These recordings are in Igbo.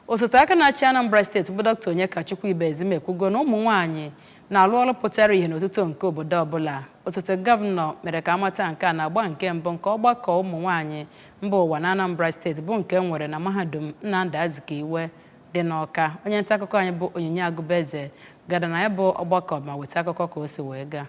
Osote aka na-achị Anambra Steeti bụ Dr. Onyekachukwu Ibezim ekwugo na ụmụ nwaanyị na-alụ ọrụ pụtara ihe n'ọtụtụ nke obodo ọbụla. Osote gọvanọ mere ka amata nke a na-agba nke mbụ nke ọgbakọ ụmụ nwaanyị mba ụwa na Anambra Steeti bụ nke nwere na mahadum Nnamdi Azikiwe dị n'Awka. Onye nta akụkọ anyị bụ Onyinye Agụbeze gara na ya bụ ọgbakọ ma weta akụkọ ka o si wee gaa.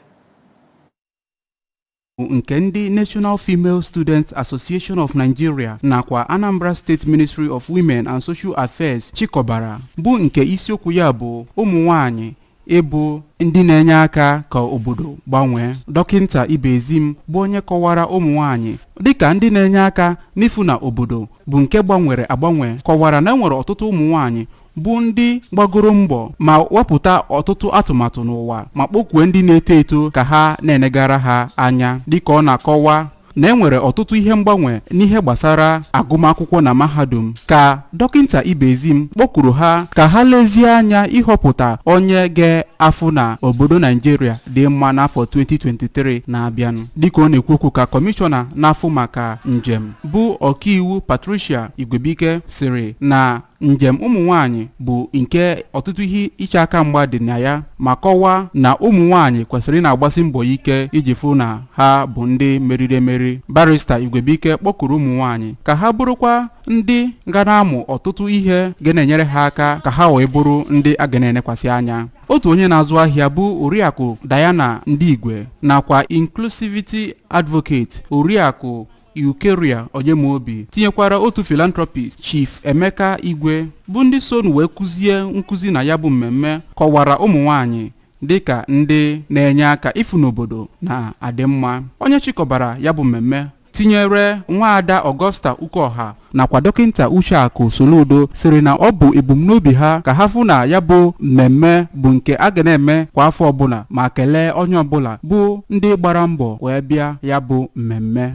Nke ndị National Female Students Association of Nigeria nakwa Anambra State Ministry of Women and Social Affairs chịkọbara, bụ nke isiokwu ya bụ ụmụ nwanyị ịbụ ndị na-enye aka ka obodo gbanwee, Dọkịnta Ibezim bụ onye kọwara ụmụ nwanyị dịka ndị na-enye aka n'ịfụ na obodo bụ nke gbanwere agbanwe, kọwara na enwere ọtụtụ ụmụ nwanyị bụ ndị gbagoro mbọ ma wepụta ọtụtụ atụmatụ n'ụwa, ma kpọkwue ndị na-eto eto ka ha na-enegara ha anya, dịka ọ na-akọwa na enwere ọtụtụ ihe mgbanwe n'ihe gbasara agụmakwụkwọ na mahadum, ka Dọkịnta Ibezim kpọkuru ha ka ha lezie anya ịhọpụta onye ga-afụ na obodo Naijiria dị mma n'afọ 2023 na-abịanụ. Dịka ọ na-ekwu okwu, ka kọmishọna na-afụ maka njem bụ Ọkaiwu Patricia Igwebike sịrị na njem ụmụ nwanyị bụ nke ọtụtụ ihe iche aka mgba dị na ya, ma kọwaa na ụmụ nwanyị kwesịrị ị na-agbasi mbọ ike iji fụ na ha bụ ndị meriri emeri. Barrister Igwebike kpọkuru ụmụ nwanyị ka ha bụrụkwa ndị ga na-amụ ọtụtụ ihe ga na-enyere ha aka ka ha wee bụrụ ndị a ga na-enekwasị anya. Otu onye na-azụ ahịa bụ Oriakụ Diana Ndigwe nakwa Inclusivity Advocate Oriakụ Eucharia Onyemobi, tinyekwara otu philanthropist Chief Emeka Igwe, bụ ndị so wee kụzie nkụzi na ya bụ mmemme, kọwara ụmụ nwanyị dịka ndị na-enye aka ịfụ n'obodo na-adị mma. Onye chịkọbara ya bụ mmemme, tinyere nwaada Augusta Ukoha nakwa Dọkịnta Ucheakụ Soludo, sịrị na ọ bụ ebumnobi ha ka ha fụ na ya bụ mmemme bụ nke a ga na-eme kwa afọ ọbụla, ma kelee onye ọbụla bụ ndị gbara mbọ wee bịa ya bụ mmemme.